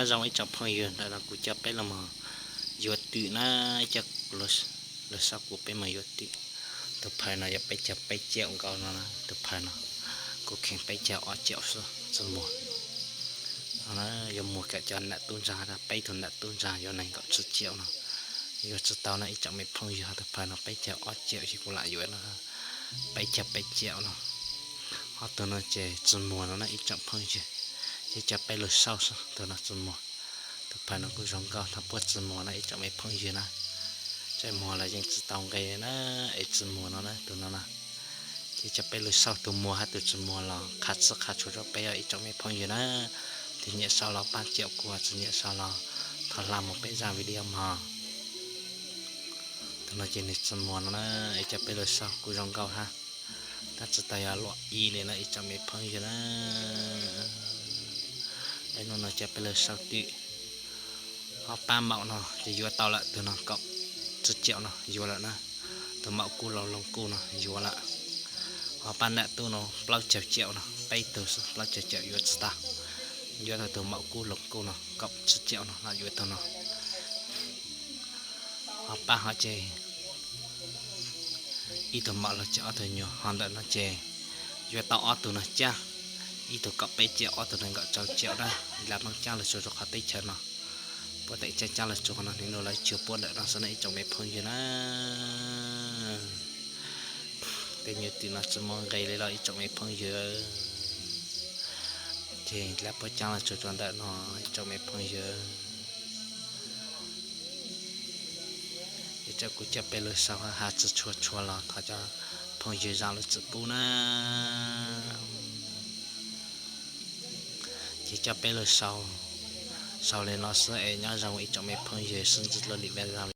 Nyob zoo ib tsoom phooj ywg, ntawm no kuv coj peb los mus yuav twm na, coj lug saib kuv peb mus yuav twm. Tus phaj no yog peb caug peb caum nkaus no, tus phaj no kuv kheev peb caug ob caum xwb tsis muag. Yuav muag kom cov nam tub ntsaa, peb tug nam tub ntsaa yuav nees nkaum tsib caum no, yuav tsis tau na ib tsoom me phooj ywg. Tus phaj no peb caug ob caum ces kuv lam yuav no, peb caug peb caum no. Ho tus no ces tsis muag no na ib tsoom phooj ywg, ces coj peb lug saib xwb, tus no tsis muag. Tus phaj no kuj zoo nkauj, thaum puab tsis muag na ib tsoom me phooj ywg na, tseem muag los yeej tsis tau nqe na, es tsis muag no na tus no na. Ces coj peb lug saib tus muag hab tus tsis muag los qha txhij qha txhua rau peb os ib tsoom me phooj ywg na. Tus nyiam saib los pab caum kuv, tsis nyiam saib los thov hla mus peb zaj video mog. Tus no ces nws tsis muag no na, es coj peb lug saib kuj zoo nkauj hab, tab tsis tau yog luam ib li na ib tsoom me phooj ywg na. Es hnub no coj peb lug saib twm. Ho pab maum no ces yuav tau lawm, tus no kaum tsib caum no yuav lawm na. Tus maum kub loos loos kuj no yuav lawm. Ho pab nam tub no plaub caug caum no, peb tug xwb plaub caug caum yuav tsis tau. Yuav tau tus maum kub loos kuj no kaum tsib caum no, lam yuav tau no. Ho pab ho ces ib tug maum lug ces ob tug nyuas, ho ntawm no ces yuav tau ob tug no cab, ib tug kaum peb caum, ob tug nees nkaum rau caum na. Lam muab cab lug tsuas rau qhov teb chaws no, puab teem cab cab lug tsuas qhov no, nim no lawv cuag puab ntawm no xwb na ib tsoom me phooj ywg na. Tej nyuag twm no tsis muaj nqe li los ib tsoom me phooj ywg. Ces lam puab cab lug tsuas rau ntawm no ib tsoom me phooj ywg. Es txawm kuv coj peb lug saib hab tsis tshua tshua los thov cov phooj ywg zam lub txim pub na. Ces coj peb lug saib, saib li no xwb es nyob zoo ib tsoom me phooj ywg, sib ntsib dlua lwm zaj